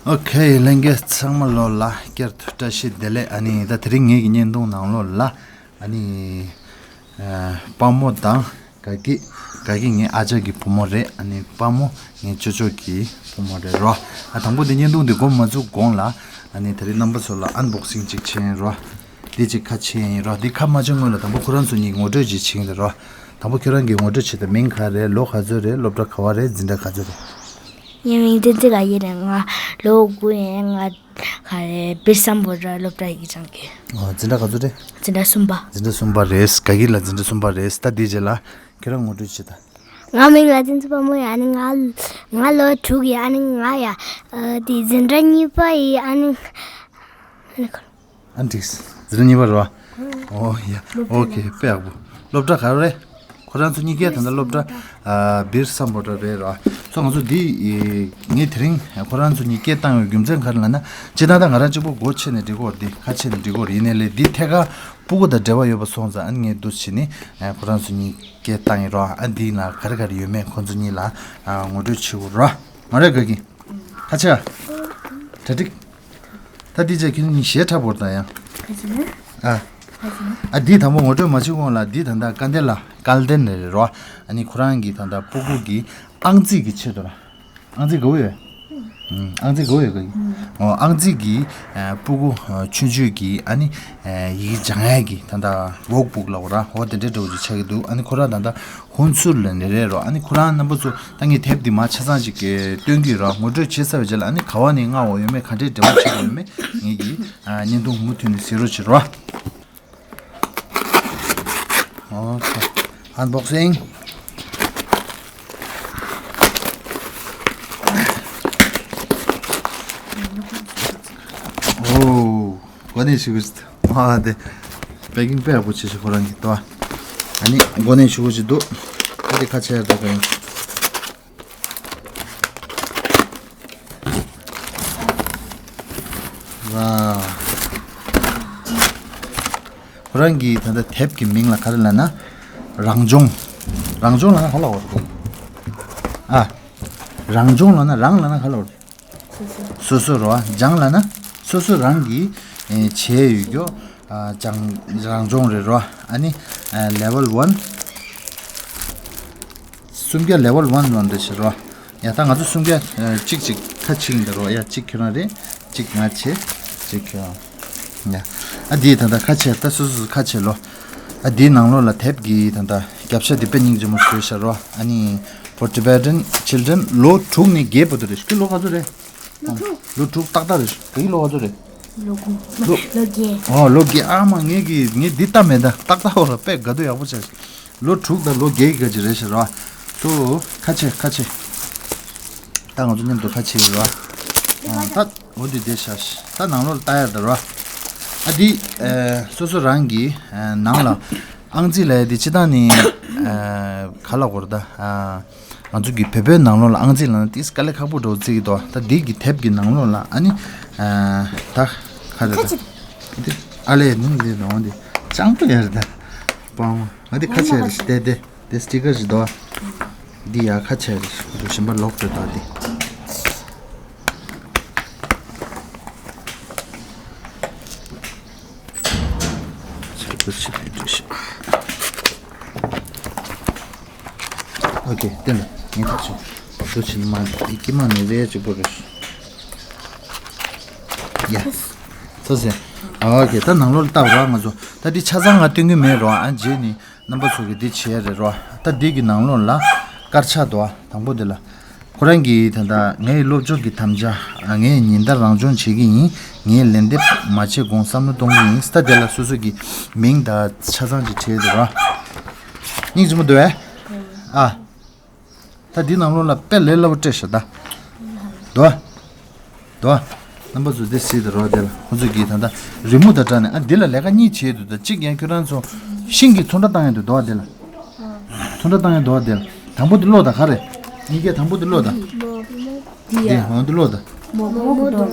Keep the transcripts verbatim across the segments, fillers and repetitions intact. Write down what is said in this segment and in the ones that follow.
ཨོ་ཁེ། ལྷན་རྒྱས་ཚང་མ་ལོ་ལ་བསྐྱར་དུ་བཀྲ་ཤིས་བདེ་ལེགས། ཨ་ནི་ད་དེ་རིང་ངེད་ཀྱི་བརྙན་ཐུང་ནང་ལོགས་ལ་ཨ་ནི་ཨ་དཔའ་མོ་དང་དགའ་སྐྱིད། དགའ་སྐྱིད་ངའི་ཨ་ཅག་གི་བུ་མོ་རེད། ཨ་ནི་དཔའ་མོ་ངའི་ཅོ་ཅོ་གི་བུ་མོ་རེད་རོ། ཨ་དང་པོ་དེ་བརྙན་ཐུང་དེ་འགོ་མ་བཙུགས་གོང་ལ་ཨ་ནི་དེ་རིང་རྣམ་པ་ཚོ་ལ་ཨན་བོག་སིང་ཅིག་བྱས་ཡིན་རོ། འདི་ཅིག་ཁ་ཕྱེ་ཡིན་རོ། འདི་ཁ་མ་ཕྱེ་སྔོན་ལ་དང་པོ་ཁོ་རང་ཚོ་གཉིས་ངོ་སྤྲོད་ཅིག་བྱེད་ཀྱི་ཡིན་རོ། དང་པོ་ཁྱོད་རང་གི་ངོ་སྤྲོད་བྱེད་དང་། མིང་ག་རེད། ལོ་ག་ཚོད་རེད། སློབ་གྲྭ་ག་བ་རེད། འཛིན་གྲྭ་ག་ཚོད་རེད། ངའི་མིང་བསྟན་འཛིན་དགའ་ཡེ་རེད། ང་ལོ་དགུ་ཡིན། ང་ག་རེ་བིར་སམ་བྷོ་ཊ་སློབ་གྲྭ་ཡིག་སྦྱང་གི། ཨོ། འཛིན་གྲྭ་ག་ཚོད་རེད། འཛིན་གྲྭ་གསུམ་པ། འཛིན་གྲྭ་གསུམ་པ་རེད། དགའ་སྐྱིད་ལགས་འཛིན་གྲྭ་གསུམ་པ་རེད། ད་འདི་རྗེས་ལ་ཁྱོད་རང་ངོ་སྤྲོད་བྱེད་དང་། ང་མིང་ལ་བསྟན་འཛིན་དཔའ་མོ་ཡིན། ཨ་ནི་ང་ང་ལོ་དྲུག་ཡིན། ཨ་ནི་ང་ཡ་ཨ་དེ་འཛིན་གྲྭ་གཉིས་པ་ཡིན། ཨ་ནི་ཨ་ནི་ཁོ། ཨ་འགྲིག་འཛིན་གཉིས་པ་རེད་བ། ཨོ་ཡ། ཨོ་ཁེ། དཔེ་ཡག་པོ། སློབ་གྲྭ་ག་རེ་རེད། ཁོ་རང་ཚོ་གཉིས་ཀའི་ད་ལྟ་སློབ་གྲྭ་ཨ་བིར་སམ་བྷོ་ཊ་རེད་ར། སོ་ང་ཚོ་འདི་ངས་དེ་རིང་ཁོ་རང་ཚོ་གཉིས་སྐད་བཏང་བའི་རྒྱུ་མཚན་ག་རེ་ལབ་ན། སྤྱིར་བཏང་ད་ང་རང་གཅིག་པོ་སྒོ་ཕྱེ་ནས་འགྲིག་གོ། འདི་ཁ་ཕྱེ་ནས་འགྲིག་གོ། ཡིན་ནའི་ལས་འདི་ཐད་ཀར་སྤུ་གུ་དང་འབྲེལ་བ་ཡོད་པ་སོང་ཙང་ཨ་ནི་ངས་འདུག་བྱས་ནས་ཁོ་རང་ཚོ་གཉིས་སྐད་བཏང་ཡིན་ར། ཨ་འདི་ལ་ག་རེ་ག་རེ་ཡོད་མེད་ཁོ་ཚོ་གཉིས་ལ་ངོ་སྤྲོད་བྱེད་དགོས་ར། མ་རེད་དགའ་སྐྱིད། ཁ་ཕྱེ་ཨ། གྲ་སྒྲིག་ད་འདི་བྱས་ཁྱོད་གཉིས་གཞས་འཁྲབ་བོར་དང་ཡང་། ཁ་ཕྱེ་ན། ཨ། ཁ་ཕྱེ་ན། ཨ་འདི་དང་པོ་ངོ་སྤྲོད་མ་བྱེད་གོང་ལ་འདི་ད་ལྟ་སྐལ་ལྡན་ལགས། སྐལ་ལྡན་རེད་རོ། ཨ་ནི་ཁོ་རང་གི་ད་ལྟ་སྤུ་གུ་གི་ཨང་རྩིས་ཀྱི་ཆེད་དུ་ར། ཨང་རྩིས་དགའ་བོ་ཡོད། ཨང་རྩིས་དགའ་བོ་ཡོད་གི། ཨོ་ཨང་རྩིས་ཀྱི་སྤུ་གུ་ཆུང་ཆུང་གི་ཨ་ནི་ཡིག་སྦྱང་ཡས་ཀྱི་ད་ལྟ་ཝོག་བུག་ལབ་དགོས་ར། འོ་དེ་འདྲའི་འདྲ་བོ་ཅིག་ཆགས་ཀྱི་འདུག་ཨ་ནི་ཁོ་རང་ད་ལྟ་ཧུན་སུར་ལ་ནི་རེད་རོ། ཨ་ནི་ཁོ་རང་རྣམ་པ་ཚོ་ད་ངས་དེབ་འདི་མར་ཆ་ཚང་ཅིག་སྟོན་གྱི་ཡོད་རོ། ངོ་སྤྲོད་བྱེད་ཚར་བའི་རྗེས་ལ་ཨ་ནི་ག་བ་ནས་མངགས་པ་ཡོད་མེད། ག་འདྲའི་འབྲེལ་བ་བྱེད་དགོས་ཡོད་མེད་ངེད་ཀྱིས་བརྙན་ཐུང་མུ་མཐུད་ནས་གཟིགས་རོགས་བྱེད་རོ། ཨོ་ཁེ། ཨན་བོག་སིང་། ཨོ། གོ་གནས་ཞུ་གི་ཨ་དེ། པེ་ཀིང་དཔེ་ཡག་པོ་བྱེད་ཤག་ཁོ་རང་གིས་དོ། ཨ་ནི་གོ་གནས་ཞུ་གི་འདུག་ཨ་དེ་ཁ་ཕྱེ་ཡ་ད་ག་ཡིན། ཝའོ། ཁོ་རང་གི་ད་ལྟ་དེབ་ཀྱི་མིང་ལ་ག་རེ་ལབ་ན། རང་སྦྱོང་། རང་སྦྱོང་ལབ་ན་ག་ལབ་དགོས་རེད། ཨ། རང་སྦྱོང་ལབ་ན། རང་ལབ་ན་ག་ལབ་དགོས་རེད། སོ་སོ་རོ། སྦྱང་ལབ་ན་སོ་སོ་རང་གིས་ཨེ་བྱས་ཡོད་རྒྱུ། ཨ་སྦྱང་། རང་སྦྱོང་རེད་རོ། ཨ་ནི་ཨ་ལེ་ཝལ་ཝན། སུམ་བརྒྱ་ལེ་ཝལ་ཝན་ལོན་རེད་ཤག་རོ། ཡ་ད་ང་ཚོ་སུམ་བརྒྱ་ཨ་གཅིག་གཅིག་ཁ་ཕྱེ་གི་འདུག་རོ། ཡ་གཅིག་ཁྱོད་རང་རེད། གཅིག་ང་བྱེད། གཅིག་ཁྱོད་རང་། ཡ། ཨ་འདི་ད་ལྟ་ཁ་ཕྱེ། ད་སོ་སོ་སོ་ཁ་ཕྱེ་ལོ། ཨ་འདིའི་ནང་ལོགས་ལ་དེབ་ཀྱི་ད་ལྟ་རྒྱབ་ཤ་འདི་དཔེ་སྙིང་རྗེ་མོ་བཟོས་ཤག་རོ། ཨ་ནི་For Tibetan Children ལོ་དྲུག་ནས་བརྒྱད་བར་དུ་རེད། ཁྱོད་ལོ་ག་ཚོད་རེད། ལོ་དྲུག། ལོ་དྲུག་ཏག་ཏག་རེད། ད་གིན་ལོ་ག་ཚོད་རེད། ལོ་དགུ། ལོ། ལོ་བརྒྱད། ཨོ་ལོ་བརྒྱད། ཨ་མ་ངས་ཀྱི་ངས་འདི་ལྟ་མེད། ད་ཏག་ཏག་འོ་ལ་དཔེ་དགའ་སྡུག་ཡག་པོ་བྱས། ལོ་དྲུག་དང་ལོ་བརྒྱད་ཀྱི་ག་ཅིག་རེད་ཤག་ར། ཚུ། ཁ་ཕྱེ། ཁ་ཕྱེ། ད་ང་ཚོ་མཉམ་དུ་ཁ་ཕྱེ་གི་ར། ཨ་ད་འོ་འདི་བསྡད་ཤག་ད་ནང་ལོགས་ལ་ལྟ་ཡག་ད་ར། ཨ་འདི་ཨ་སོ་སོ་རང་གི་ཨ་ནང་ལ་ཨང་རྩིས་ལབ་ཡག་འདི་སྤྱིར་བཏང་ནི་ཨ་ག་ལབ་དགོས་རེད་ད། ཨ་ང་ཚོ་གི་བོད་པའི་ནང་ལོགས་ལ་ཨང་རྩིས་ལབ་ན་ཏིས་དཀའ་ལས་ཁག་པོ་འདྲ་བོ་བརྩི་གི་འདུག་ད་འདི་གི་དེབ་ཀྱི་ནང་ལོགས་ལ་ཨ་ནི་ཨ་ད་ག་རེད་ད། ཁ་ཕྱེ། འདི་ཨ་ལས་ནི་འདི་ནོ་འདི་ཅང་པོ་ཡ་རེད་ད། སྤང་བོ། ང་འདི་ཁ་ཕྱེ་རེད། དེ་དེ་དེ་སི་ཊི་ཀར་ཞིག་འདུག་འདི་ཡ་ཁ་ཕྱེ་རེད། ཞིམ་པ་ལོག་རེད་ད་འདི། ཨོ་ཁེ། དེ་ལ་ངས་ཐག་ཆོད། འདུ་ཕྱིན་མ་འདི་ཀྱི་མ་ནས་རེ་གཅིག་པོ་རེད། ཡ། ཐུགས་རྗེ་ཆེ། ཨོ་ཁེ། ད་ནང་ལོགས་ལ་ལྟ་བ་ར་ང་ཚོ། ད་འདི་ཆ་ཚང་ང་སྟོན་གྱི་མེད་རོ། ཨ་རྗེས་ནི་རྣམ་པ་ཚོ་གི་འདི་བྱས་རེད་རོ། ད་འདི་གི་ནང་ལོགས་ལ་དཀར་ཆག་འདུག་ཨ། དང་པོ་འདི་ལ། ཁོ་རང་གིས་ད་ལྟ་ངའི་སློབ་སྦྱོང་གི་དམ་བཅའ། ངས་ཉིན་ལྟར་རང་སྦྱོང་བྱེད་ཀྱི་ཡིན། ངས་ལན་འདེབས་མ་བྱས་གོང་བསམ་བློ་གཏོང་གི་ཡིན། ད་དེ་ལ་སོ་སོ་གི་མིང་དང་ཆ་ཚང་ཅིག་བྲིས་འདུག་ར། སྙིང་རྗེ་མོ་འདུག་ཨེ། ཨ། ད་འདི་ནང་ལོགས་ལ་དཔེ་ལས་སླ་པོ་སྤྲད་ཤག་ད། དོ། དོ། རྣམ་པ་ཚོ་འདི་གཟིགས་དང་རོགས། དེ་ལ་ཁོང་ཚོ་གིས་ད་ལྟ་རི་མོ་དང་སྦྲགས་ནས། ཨ་འདི་ལ་ལས་ཀ་གཉིས་བྱས་འདུག་ད་གཅིག་ཡང་ཁྱོད་རང་ཚོ་ཤིང་གི་ཚོན་ཁྲ་བཏང་ཡག་འདུག་དོ་དེ་ལ། ཚོན་ཁྲ་བཏང་ཡག་འདུག་དེ་ལ། དང་པོ་འདི་ཀློག་དང་ག་རེ། གཉིས་ཀའི་དང་པོ་འདི་ཀློག་དང་། འདི་ཡ། འདི་ཀློག་དང་། མོག་མོག་སྡོམ།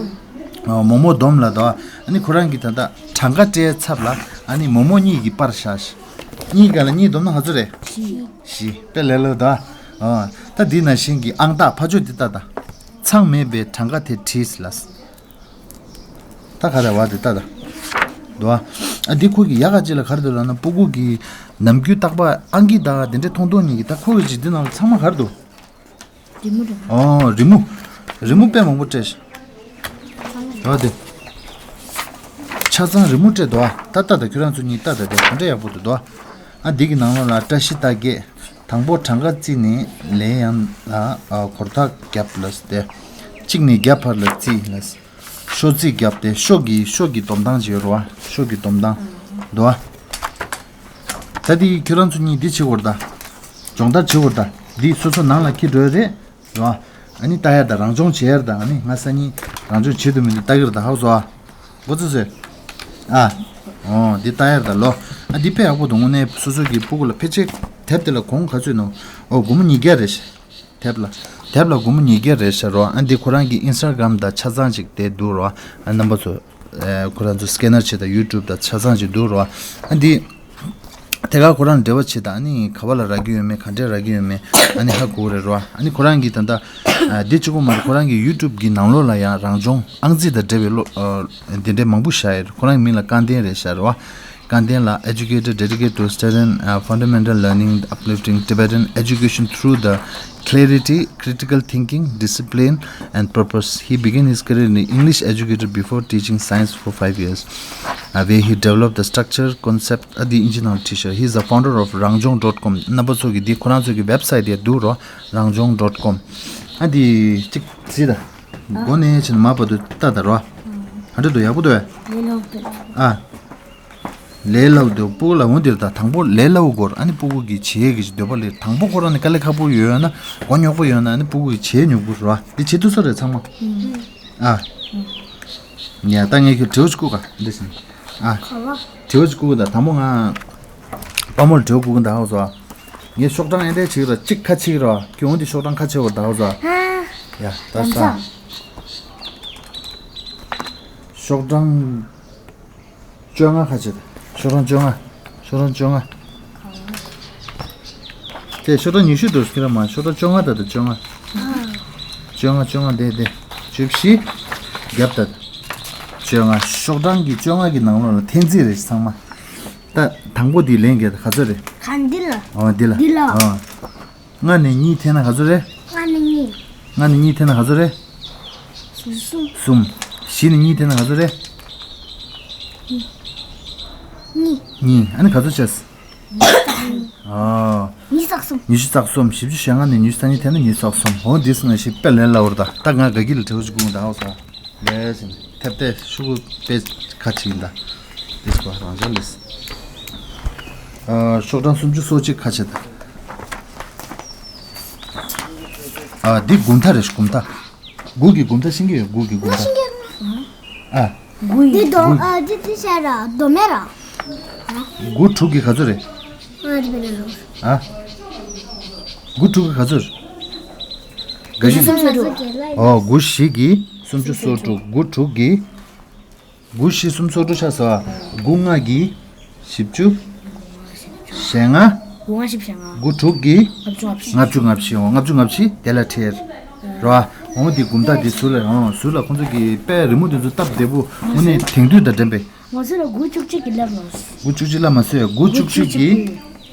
ཨ་མོག་མོག་སྡོམ་ལ་དོ། ཨ་ནི་ཁོ་རང་གིས་ད་ལྟ་གྲངས་ཀ་སྤྲད་ཚབ་ལ་ཨ་ནི་མོག་མོག་གཉིས་ཀྱིས་སྤར་བཞག་གཉིས་ཀ་ལ་གཉིས་བསྡོམས་ན་ག་ཚོད་རེད། བཞི། བཞི། དཔེ་ལས་སླ་ད། ཨོ། ད་འདི་ནང་བཞིན་གྱི་ཨང་རྟགས་ཕར་ཕྱོགས་འདི་ལྟ་ད། ཚང་མེད་པའི་གྲངས་ཀ་དེ་བྲིས་ལ། ད་ག་རེ་བ་དེ་ལྟ་ད། འདུག་ཨ། ཨ་འདི་ཁོ་གི་ཡག་ག་ཅི་ལ་ག་རེ་འདུག་ལབ་ན། སྤུ་གུ་གི་ནམ་རྒྱུན་རྟག་པར་ཨང་ཀི་དང་དེ་འདྲའི་མཐོང་མཐོང་གཉིས་ཀྱི། ད་ཁོ་གི་ཅིག་འདི་ནང་ལ་ཚང་མ་ག་རེ་འདུག་རི་མོ་རེད། ཨོ་རི་མོ། རི་མོ་དཔེ་མང་པོ་སྤྲད་ཤག་འོ་དེ། ཆ་ཚང་རི་མོ་སྤྲད་འདུག་ཨ། ད་ལྟ་ད་ཁྱོད་རང་ཚོ་གཉིས་ལྟ་ད། དེ་ག་འདྲ་ཡག་པོ་འདུག་འདུག་ཨ། ཨ་འདི་གི་ནང་ལོགས་ལ་བཀྲ་ཤིས་རྟགས་བརྒྱད། དང་པོ་གྲངས་ཀ་བརྩིས་ནས་ལན་ཡང་ལ་ཨ་གོར་ཐག་བརྒྱབ་ལ་སྟེ། གཅིག་ནས་བརྒྱ་བར་ལ་བརྩིས་ལ། ཤོག་རྩིས་བརྒྱབ་སྟེ་ཤོག་གི་ཤོག་གི་སྡོམ་སྟངས་བྱེད་རོགས་ཨ། ཤོག་གི་སྡོམ་སྟངས་འདུག་ཨ། ད་འདི་ཁྱོད་རང་ཚོ་གཉིས་འདི་བྱེད་དགོས་རེད་ད། སྦྱོང་བརྡར་བྱེད་དགོས་རེད་ད། འདི་སོ་སོ་ནང་ལ་འཁྱེར་འགྲོ་ཡ་རེད། རོ། ཨ་ནི་ལྟ་ཡ་དང་རང་སྦྱོང་བྱེད་ཡ་དང་། ཨ་ནི་ང་སང་ཉིན་རང་སྦྱོང་བྱེད་དུ་མི་འདུག་ལྟ་གི་རེད་ད། ཧ་གོ་སོང་ཨ། མགོ་ཚོས་སོས། ཨ། ཨོ་འདི་ལྟ་ཡ་རེད་ད་ལོ། ཨ་འདི་དཔེ་ཡག་པོ་འདུག་དངོས་གནས་སོ་སོ་གི་སྤུ་གུ་ལ། ཕལ་ཆེར་དེབ་དེ་ལ་གོང་ག་ཚོད་ནོ། ཨོ་སྒོར་མོ་ཉིས་བརྒྱ་རེད་ཤག་དེབ་ལ། དེབ་ལ་སྒོར་མོ་ཉིས་བརྒྱ་རེད་ཤག་རོ། ཨ་འདི་ཁོ་རང་གི་ཨིན་སི་ཊ་གྷ་རམ་དང་ཆ་ཚང་ཅིག་དེ་འདུག་རོ། ཨ་རྣམ་པ་ཚོ། ཨེ་ཁོ་རང་ཚོ་སི་ཀེ་ནར་བྱེད་དང་ཡུ་ཊུབ་དང་ཆ་ཚང་ཅིག་འདུག་རོ། ཨ་འདི། དེ་ག་ཁོ་རང་འབྲེལ་བ་བྱེད་དང་། ཨ་ནི་ག་བ་ལ་རག་གི་ཡོད་མེད། ག་འདྲས་རག་གི་ཡོད་མེད། ཨ་ནི་ཧ་གོ་རེད་རོ། ཨ་ནི་ཁོ་རང་གིས་ད་ལྟ་ཨ་འདི་གཅིག་པོ་མ་རེད། ཁོ་རང་གི་ཡུ་ཊུབ་གི་ནང་ལོགས་ལ་ཡང་རང་སྦྱོང་ཨང་རྩིས་དང་འབྲེལ་བའི་ལོ་ཨ་འདི་འདྲས་མང་པོ་བཞག་ཡོད། ཁོ་རང་གི་མིང་ལ་སྐལ་ལྡན་རེད་ཤག་རོ། སྐལ་ལྡན་ལགས། Educator dedicated to studying, uh, fundamental learning, uplifting Tibetan education through the clarity, critical thinking, discipline, and purpose. He began his career in English educator before teaching science for five years, uh, where he developed the structure, concept, ཨ་འདི་ཨིན་ཇི་ནང་བྲིས་ཤག He is the founder of རང་སྦྱོང་dot com. རྣམ་པ་ཚོ་གི་འདི་ཁོ་རང་ཚོ་གི་ཝེབ་སའིཊ་དེ་འདུག་རོ། རང་སྦྱོང་dot com. ཨ་འདི་གཅིག་གཟིགས་དང་། མགོ་ནས་ཕྱིན་མ་བར་དུ་ལྟ་དང་རོ། ག་འདྲ་འདུག་ཡག་པོ་འདུག་ཨེ། ལས་སླ་པོ་འདུག་ཨ། ལས་སླ་པོ་འདུག་སྤུ་གུ་ལ་འོང་དེར་ད་དང་པོ་ལས་སླ་པོ་སྐོར། ཨ་ནི་སྤུ་གུ་གི་བྱེད་ཀྱི་འདོད་པ་ལས། དང་པོ་ཁོ་རང་ནི་དཀའ་ལས་ཁག་པོ་ཡོད་ན། མགོ་རྙོག་པོ་ཡོད་ན། ཨ་ནི་སྤུ་གུ་གི་བྱེད་མྱོང་གི་རོ། འདི་བྱེད་ཐུབ་ས་རེད་ཚང་མ། ཨ། ཉ་ད་ངས་ཁྱོད་དྲི་བ་ཅིག་བསྐུར་ག་འདི་ཟིན། ཨ། ག་བ། དྲི་བ་ཅིག་བསྐུར་གི་ད། དང་པོ་ང་དཔའ་མོར་དྲི་བ་བསྐུར་གི་ད། ཧ་གོ་སོང་ཨ། ངས་ཤོག་གྲངས་ཨེ་འདྲས་བྱེད་ཀྱི་ར། གཅིག་ཁ་ཕྱེ་གི་ར། ཁྱོད་འོང་དེ་ཤོག་གྲངས་ཁ་ཕྱེ་བར་ད། ཧ་གོ་སོང་ཨ། ཡ་ད་ལམ་ས། སང་། ཤོག་གྲངས་བཅོ་ལྔ་ཁ་ཕྱེ་ད། ཤོག་གྲངས་བཅོ་ལྔ། ཤོག་གྲངས་བཅོ་ལྔ། དེ་ཤོག་གྲངས་ཉི་ཤུ་འདུག་ཟེར་གྱི་ར་མ། ཤོག་གྲངས་བཅོ་ལྔ་ད། ད་བཅོ་ལྔ། བཅོ་ལྔ་བཅོ་ལྔ་དེ་དེ། བཅུ་བཞི། རྒྱབ་ད། བཅོ་ལྔ། ཤོག་གྲངས་ཀྱི་བཅོ་ལྔ་གི་ནང་ལོགས་ལ་འཐེན་རྩིས་རེད་ཚང་མ། ད་དང་པོ་དེའི་ལན་ག་ཚོད་རེད། ག་འདི་ལ། ཨོ་འདི་ལ། འདི་ལ། ཨོ། ལྔ་ནས་གཉིས་འཐེན་ན་ག་ཚོད་རེད། ལྔ་ནས་གཉིས། ལྔ་ནས་གཉིས་འཐེན་ན་ག་ཚོད་རེད། གསུམ། གསུམ། བཞི་ནས་གཉིས་འཐེན་ན་ག་ཚོད་རེད། གཉིས། གཉིས། ཨ་ནི་ག་ཚོད་ཆགས། ཨོ། ཉི་ཤུ་རྩ་གསུམ། ཉི་ཤུ་རྩ་གསུམ། བཞི་བཅུ་ཞེ་ལྔ་ནས་ཉི་ཤུ་རྩ་གཉིས་འཐེན་ན་ཉི་ཤུ་རྩ་གསུམ། འོ་འདི་སུ་ནང་བཞིན་དཔེ་ལས་སླ་པོ་རེད་ད། ད་ང་དགའ་སྐྱིད་ལ་དྲི་བ་ཅིག་བསྐུར་ད། ཧ་གོ་སོང་། ལས་ཟིན་ཐེབས་ཏེ་ཤུ་གུ་པེ་ཁ་ཕྱེ་ཡིན་ད། འདི་སུ་བ་རང་འཇགས་ལས། ཨ་ཤོག་གྲངས་སུམ་ཅུ་སོ་གཅིག་ཁ་ཕྱེ་ད། ཨ་འདི་དགུ་མཐའ་རེད། དགུ་མཐའ། དགུ་གི་དགུ་མཐའ་ཤེས་ཀྱི་ཡོད། དགུ་གི་དགུ་མཐའ། ཨ། དགུ་ཡི། འདི་དང་ཨ་འདི་འདི་བྱས་ར་སྡོམ་མེད་ར། དགུ་དྲུག་གི་ག་ཚོད་རེད། ཨ་འདི་བྱས་ར། ཨ། དགུ་དྲུག་གི་ག་ཚོད་རེད། ག་ཉིས། སུམ་ཅུ་སོ་དྲུག་ཨོ་དགུ་བཞི་གི་སུམ་ཅུ་སོ་དྲུག་དགུ་དྲུག་གི་དགུ་བཞི་སུམ་ཅུ་སོ་དྲུག་ཆགས་སོ། དགུ་ལྔ་གི་བཞི་བཅུ་ཞེ་ལྔ། དགུ་ལྔ་བཞི་བཅུ་ཞེ་ལྔ། དགུ་དྲུག་གི་ལྔ་བཅུ་ལྔ་བཅུ། ལྔ་བཅུ་ལྔ་བཅུ་ཞེ་ལྔ། ལྔ་བཅུ་ལྔ་བཅུ་དེ་ལ་ཁྲེལ། རོ། འོང་དེ་དགུ་མཐའ་དེ་ཟུར་ལ། འོང་ཟུར་ལ་ཁོང་ཚོ་གི་དཔེ་རི་མོ་དེ་ཚོ་སྟབས་བདེ་པོ། དངོས་གནས་དེང་དུས་དང་ལྡན་པའི། ང་ཚོ་ལ་དགུ་བཅུ་གཅིག་གི་ལབ་ནོ། དགུ་བཅུ་གཅིག་ལབ་མ་སོང་། དགུ་བཅུ་གཅིག་གི།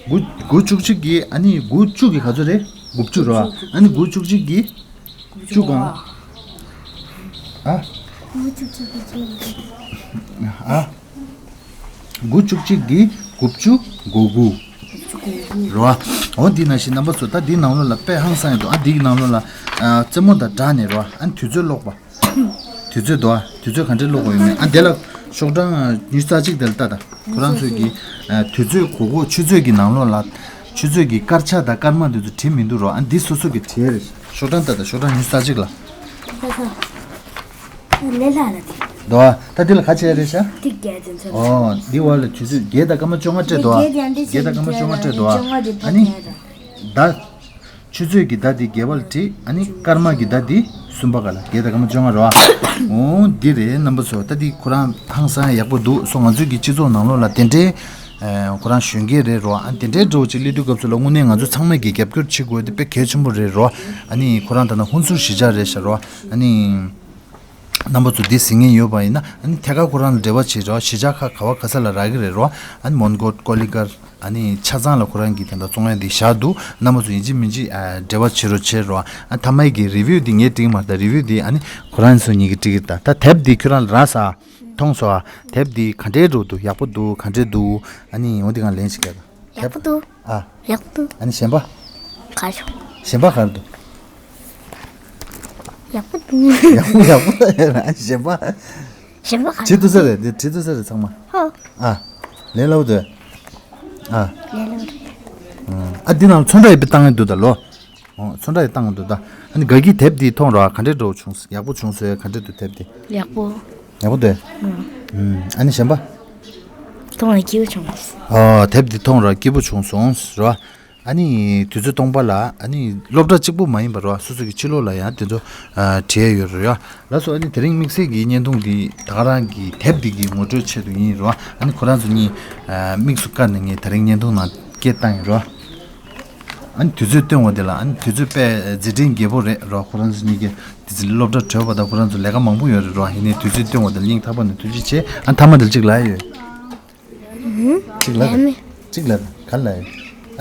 དགུ་དགུ་བཅུ་གཅིག་གི་ཨ་ནི་དགུ་བཅུ་གི་ག་ཚོད་རེད། དགུ་བཅུ་རོ། ཨ་ནི་དགུ་བཅུ་གཅིག་གི་བཅུ་གང་། ཨ། དགུ་བཅུ་གཅིག་གི་བཅུ། ཨ། དགུ་བཅུ་གཅིག་གི་དགུ་བཅུ་གོ་དགུ། རོ། འོ་འདི་ནང་བཞིན་རྣམ་པ་ཚོ་ད་འདིའི་ནང་ལོགས་ལ་དཔེ་ཧང་སང་ཡོད་འདུག་ཨ་འདིའི་ནང་ལོགས་ལ་ཨ་རྩེད་མོ་དང་སྦྲགས་ནས་རོ། ཨ་ནི་དུས་ཚོད་ཀློག་པ། དུས་ཚོད་འདུག་ཨ། དུས་ཚོད་ག་འདྲས་ཀློག་དགོས་ཡོད་མེད། ཨ་འདི་ལ་ཤོག་གྲངས་ཉི་ཤུ་རྩ་གཅིག་དེ་ལ་ལྟ་དང་། ཁོ་རང་ཚོས་ཀྱི་ཨ་དུས་ཚོད་གོ་གོ་ཆུ་ཚོད་ཀྱི་ནང་ལོགས་ལ་ཆུ་ཚོད་ཀྱི་སྐར་ཆ་དང་སྐར་མ་དེ་ཚོ་བྲིས་མི་འདུག་རོ། ཨ་འདི་སོ་སོ་གི་བྲིས་རེད། ཤོག་གྲངས་ལྟ་དང་། ཤོག་གྲངས་ཉི་ཤུ་རྩ་གཅིག་ལ། ལས་སླ་ལ་དེ། འདུག་ཨ། ད་འདི་ལ་ག་བྱས་རེད་ཤག་དེ་བརྒྱད་དེ་ཚོ། ཨོ་འདི་བར་ལ་དུས་ཚོད་བརྒྱད་དང་སྐར་མ་བཅོ་ལྔ་སྤྲད་འདུག་ཨ། བརྒྱད་དང་སྐར་མ་བཅོ་ལྔ་སྤྲད་འདུག་ཨ། ཨ་ནི་ཟླ། ཆུ་ཚོད་ཀྱི་ཟླ་འདི་བརྒྱད་པ་ལ་བྲིས། ཨ་ནི་སྐར་མ་གི་ཟླ་འདི་གསུམ་པ་ག་ལ། བརྒྱད་དང་སྐར་མ་བཅོ་ལྔ་རེད་བ། འོ་འདི་རེད་རྣམ་པ་ཚོ། ད་འདི་ཁོ་རང་ཧང་སང་ཡག་པོ་འདུག་སོ། ང་ཚོའི་གི་སྤྱི་ཚོགས་ནང་ལོགས་ལ་དེ་འདྲའི་ ཨ་ཁོ་རང་གཞོན་སྐྱེས་རེད་རོ། ཨ་དེ་འདྲའི་འདྲ་བོ་ཅིག་སླེབས་དུས་སྐབས་སུ་ལ་དངོས་གནས་ང་ཚོ་ཚང་མས་ཀྱི་རྒྱབ་སྐྱོར་བྱེད་དགོས་དེ་དཔེ་གལ་ཆེན་པོ་རེད་རོ། ཨ་ནི་ཁོ་རང་ད་ལྟ་ཧུན་སུར་གཞིས་ཆགས་རེད་ཤག་རོ། ཨ་ནི། རྣམ་པ་ཚོ་འདི་གཟིགས་མཁན་ཡོད་པ་ཡིན་ན་ཨ་ནི་ཐད་ཀར་ཁོ་རང་ལ་འབྲེལ་བ་བྱེད་རོགས། གཞིས་ཆགས་ཁག་ག་བ་ག་ས་ལ་རག་གི་རེད་རོགས། ཨ་ནི་མོན་གྷོ་ཀོ་ལི་གྷལ་ཨ་ནི་ཆ་ཚང་ལ་ཁོ་རང་གིས་དེ་འདྲ་བཙོང་ཡ་འདི་བཞག་འདུག་རྣམ་པ་ཚོ་ཡིན་གཅིག་མིན་གཅིག་ཨ་འབྲེལ་བ་བྱེད་རོགས་བྱེད་རོགས། ཨ་མཐའ་མའི་གི་རི་བིའུ་འདི་ངས་བྲིས་མ་རེད་ད། རི་བིའུ་འདི་ཨ་ནི་ཁོ་རང་ཚོ་གཉིས་ཀྱིས་བྲིས་ཀྱི་རེད་ད། ད་དེབ་འདི་ཁྱོད་རང་ལ་རག་སོང་ཨ། མཐོང་སོང་ཨ། དེབ་འདི་ག་འདྲའི་འདྲ་འདུག་ཡག་པོ་འདུག་ག་འདྲའི་འདུག་ཨ་ནི་འོ་འདི་གང་ལེན་ཞིག་རྒྱག་ད། ཡག་པོ་འདུག་ཨ། ཡག་པོ་འདུག་ཨ་ནི་གཞན་པ། ག་རེ། གཞན་པ་ག་རེ་འདུག་ཡག་པོ་འདུག་ཡག་པོ་ཡག་པོ་ཡོད་ར། གཞན་པ། གཞན་པ་ག་རེ། བྲིས་ཐུབ་ས་རེད། འདི་བྲིས་ཐུབ་ས་རེད་ཚང་མ། ཧོ། ཨ། ལས་སླ་པོ་འདུག་ཨ། ལས་སླ་པོ་རེད། ཨ་འདི་ནང་ཚོན་ཁྲ་ཡི་པི་བཏང་ཡི་འདུག་ད་ལོ། ཨོ་ཚོན་ཁྲ་ཡི་བཏང་གི་འདུག་ད། ཨ་ནི་དགའ་སྐྱིད་དེབ་འདི་མཐོང་ར། ག་འདྲའི་འདྲ་བོ་བྱུང་། ཡག་པོ་བྱུང་སོང་། ག་འདྲ་འདུག་དེབ་འདི། ཡག་པོ། ཡག་པོ་འདུག་ཨུམ། ཨ་ནི་གཞན་པ། མཐོང་ལ་སྐྱིད་པོ་བྱུང་སོང་། ཨོ་དེབ་འདི་མཐོང་ར་སྐྱིད་པོ་བྱུང་སོང་ར། ཨ་ནི་དུས་ཚོད་སྟོང་པ་ལ་ཨ་ནི་སློབ་གྲྭ་གཅིག་པུ་མ་ཡིན་པ་ར། སོ་སོ་གི་ཕྱི་ལོགས་ལ་ཡང་དེ་ཚོ་ཨ་བྲིས་ཡོད་ར་ཡ། ལགས་སོ། ཨ་ནི་དེ་རིང་དམིགས་བསལ་གྱི་བརྙན་ཐུང་འདི་ད་ག་རང་གི་དེབ་འདི་གི་ངོ་སྤྲོད་ཆེད་དུ་ཡིན་ར། ཨ་ནི་ཁོ་རང་ཚོ་གཉིས་ཨ་དམིགས་སུ་བཀར་ནས་ངས་དེ་རིང་བརྙན་ཐུང་ནང་སྐད་བཏང་ཡིན་ར། ཨ་ནི་དུས་ཚོད་སྟོན་བ་དེ་ལ་ཨ་ནི་དུས་ཚོད་དཔེ་མཛད་འཕྲིན་རྒྱས་པོ་རེད་རོ། ཁོ་རང་ཚོ་གཉིས་ཀྱི་དེ་ཚོ་སློབ་གྲྭ་གྲོལ་བ་དང་ཁོ་རང་ཚོ་ལས་ཀ་མང་པོ་ཡོད་རེད་རོ། ཡིན་ནའི་དུས་ཚོད་སྟོན་བ་དེ་ལ་སྙིང་ཐག་པ་ནས་ཐུགས་རྗེ་ཆེ། ཨ་མཐའ་མ་དེ་ལ་གཅིག་ལབ་ཡ་ཡོད། གཅིག་ལབ་དང་། གཅིག་ལབ་དང་། ག་ལབ་ཡ།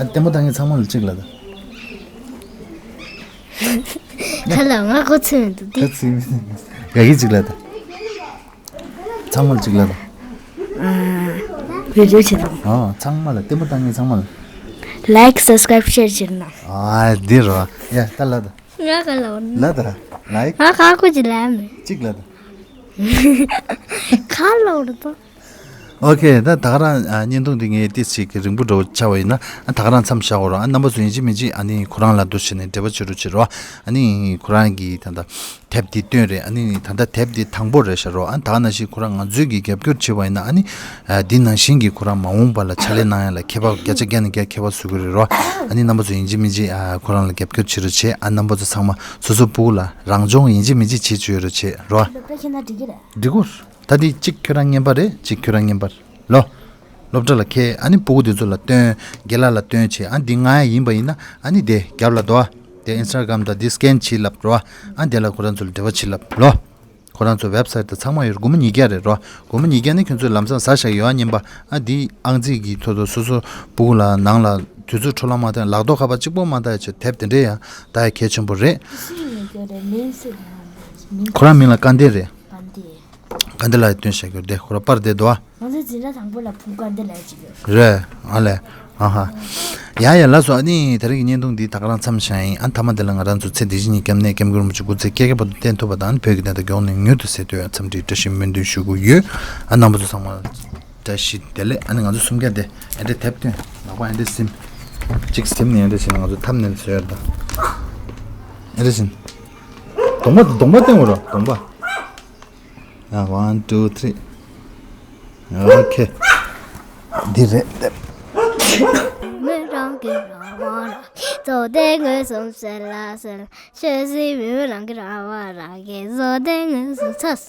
ཨ་ལྟད་མོ་ལྟ་མཁན་ཚང་མ་ལ་གཅིག་ལབ་དང་། ག་ལབ། ང་གོ་ཚོད་མི་འདུག་དེ། ཁ་ཚིག་མི་འདུག་ཡ་གི་གཅིག་ལབ་དང་། ཚང་མ་ལ་གཅིག་ལབ་དང་། ཨ། བི་ཌིའོ་བྱེད་དང་། ཨ་ཚང་མ་ལ། ལྟད་མོ་ལྟ་མཁན་ཚང་མ་ལ། ལའིཀ་སབ་སི་ཀ་རའིབ་ཤེར་བྱེད་ན། ཨ་འདི་རོ། ཡ་ད་ལབ་དང་། ང་ག་ལབ་ན། ལབ་དང་། ལའིཀ་ང་ག་གོ་ཅི་ལབ་མེད། གཅིག་ལབ་དང་། ག་ལབ་རེད་དོ། ཨོ་ཁེ། ད་ད་ག་རང་ཨ་བརྙན་ཐུང་འདི་ངས་ཏོག་ཙམ་གྱི་རིང་པོ་འདྲ་བོ་ཆགས་པ་ཡིན་ན། ཨ་ད་ག་རང་མཚམས་བཞག་དགོས་རེད། ཨ་རྣམ་པ་ཚོ་ཡིན་གཅིག་མིན་གཅིག་ཨ་ནི་ཁོ་རང་ལ་འདུག་བྱས་ནས་འབྲེལ་བ་བྱེད་རོགས་བྱེད་རོགས། ཨ་ནི་ཁོ་རང་གིས་ད་ལྟ་དེབ་འདི་བཏོན་རེད། ཨ་ནི་ད་ལྟ་དེབ་འདི་དང་པོ་རེད་ཤག་རོ། ཨ་ད་ག་ནང་བཞིན་ཁོ་རང་ང་ཚོའི་གི་རྒྱབ་སྐྱོར་བྱས་པ་ཡིན་ན་ཨ་ནི་ཨ་འདི་ནང་བཞིན་གྱི་ཁོ་རང་མ་འོངས་པ་ལ་ཕྱག་ལས་གནང་ཡ་ལ་ཁྱད་པར་བརྒྱ་ཆ་བརྒྱ་ནས་བརྒྱ་ཁྱད་པར་བཟོ་གི་རེད་རོ། ཨ་ནི་རྣམ་པ་ཚོ་ཡིན་གཅིག་མིན་གཅིག་ཨ་ཁོ་རང་ལ་རྒྱབ་སྐྱོར་བྱེད་རོགས་བྱེད། ཨ་རྣམ་པ་ཚོ་ཚང་མ་སོ་སོ་སྤུ་གུ་ལ་རང་སྦྱོང་ཡིན་གཅིག་མིན་གཅིག་བྱེད་བཅུག་ཡོད་རོགས་བྱེད་རོ། སློབ་གྲྭ་ཁྱེད་ན་འགྲིག་གི་རེད། འགྲིག་གོ། ད་འདི་གཅིག་ཁྱོད་རང་བརྙན་པར་རེད། གཅིག་ཁྱོད་རང་བརྙན་པར། ལོ། སློབ་གྲྭ་ལ་ཁྱེར། ཨ་ནི་སྤུ་གུ་དེ་ཚོ་ལ་སྟོན། རྒན་ལགས་ལ་སྟོན་བྱས། ཨ་འདི་ང་ཡིན་པ་ཡིན་ན་ཨ་ནི་དེ་རྒྱབ་ལ་འདུག་ཨ། དེ་ཨིན་སི་ཊ་གྷ་རམ་དང་འདི་སི་ཀེན་བྱེད་ལབ་རོ། ཨ་དེ་ལ་ཁོ་རང་ཚོ་ལ་འབྲེལ་བ་བྱེད་ལབ་ལོ། ཁོ་རང་ཚོ་ཝེབ་སའིཊ་དང་ཚང་མ་ཡོད་རེད། སྒོར་མོ་ཉིས་བརྒྱ་རེད་རོ། སྒོར་མོ་ཉིས་བརྒྱ་ནི་ཁྱོད་ཚོས་ལམ་སང་ཟ་བཞག་ཡོད་ཨ། བརྙན་པར། ཨ་འདི་ཨང་རྩིས་ཀྱི་ཐོག་ཏུ་སོ་སོ་སྤུ་གུ་ལ་ནང་ལ་དུས་ཚོད་འཕྲོ་བརླག་མ་བཏང་། ལག་ཐོག་ཁ་པར་གཅིག་པོ་མ་བཏང་ཡ་ཆེད་དེབ་དེ་འདྲས་ཡང་ད་ཡ་གལ་ཆེན་པོ་རེད། སུ་ཡིན་ཡོད་རེད། མིང་སུ་ཡིན་ཡོད་རེད། མིང་། ཁོ་རང་མིང་ལ་སྐལ་ལྡན་རེད། སྐལ་ལྡན། སྐལ་ལྡན་ལགས་སྟོན་བཞག་གི་རེད་དེ། ཁོ་རང་པར་བསྡད་འདུག་ཨ། ང་ཚོའི་འཛིན་གྲྭ་དང་པོ་ལ་བུ་སྐལ་ལྡན་ལབ་ཅིག་ཡོད་རེད། ཨ་ལས། ཨ་ཧ། ཡ་ཡ་ལགས་སོ། ཨ་ནི་དེ་རིང་གི་བརྙན་ཐུང་འདི་ད་ག་རང་མཚམས་བཞག་ཡིན། ཨ་མཐའ་མ་དེ་ལ་ང་རང་ཚོ་ཚེ་འདི་ཕྱི་གཉིས་ཀྱི་སྐྱབས་གནས་སྐྱབས་མགོན་རིན་པོ་ཆེ་སྐུ་ཚེ་བསྐལ་བརྒྱའི་བར་དུ་བརྟན་ཐུབ་པ་དང་། བོད་ཀྱི་བདེན་མཐའ་མགྱོགས་ནས་མྱུར་དུ་སེལ་ཐུབ་ཡ་འཚམས་འདྲིའི་བཀྲ་ཤིས་སྨོན་འདུན་ཞུ་གི་ཡོད། ཨ་རྣམ་པ་ཚོ་ཚང་མ་བཀྲ་ཤིས་བདེ་ལེགས། ཨ་ནི་ང་ཚོ་སུམ་བརྒྱ་དེ་ཨེ་འདྲས་དེབ་སྟོན་ལག་པ་ཨེ་འདྲས་ཟིན། གཅིག་ཟིན་ནས་ཨེ་འདྲས་བྱས་ན་ང་ཚོ་ཐམ་ནེལ་བཟོས་ཡོད་ད། ཨེ་འདྲས་ཟིན། གདོང་པ་གདོང་པ་སྟོན་དགོས་ར། གདོང་པ། ཡ། One, two, three. Okay. འདི་རེད། མོས་རང་གི་རང་དབང་རང་གིས་བཟོ་ལྟ་མངོན་སུམ་གསལ་ལ་གསལ། ཆོས་སྲིད་མི་མོས་རང་གི་རང་དབང་རང་གིས་བཟོ་ལྟ་མངོན་སུམ་ཚ།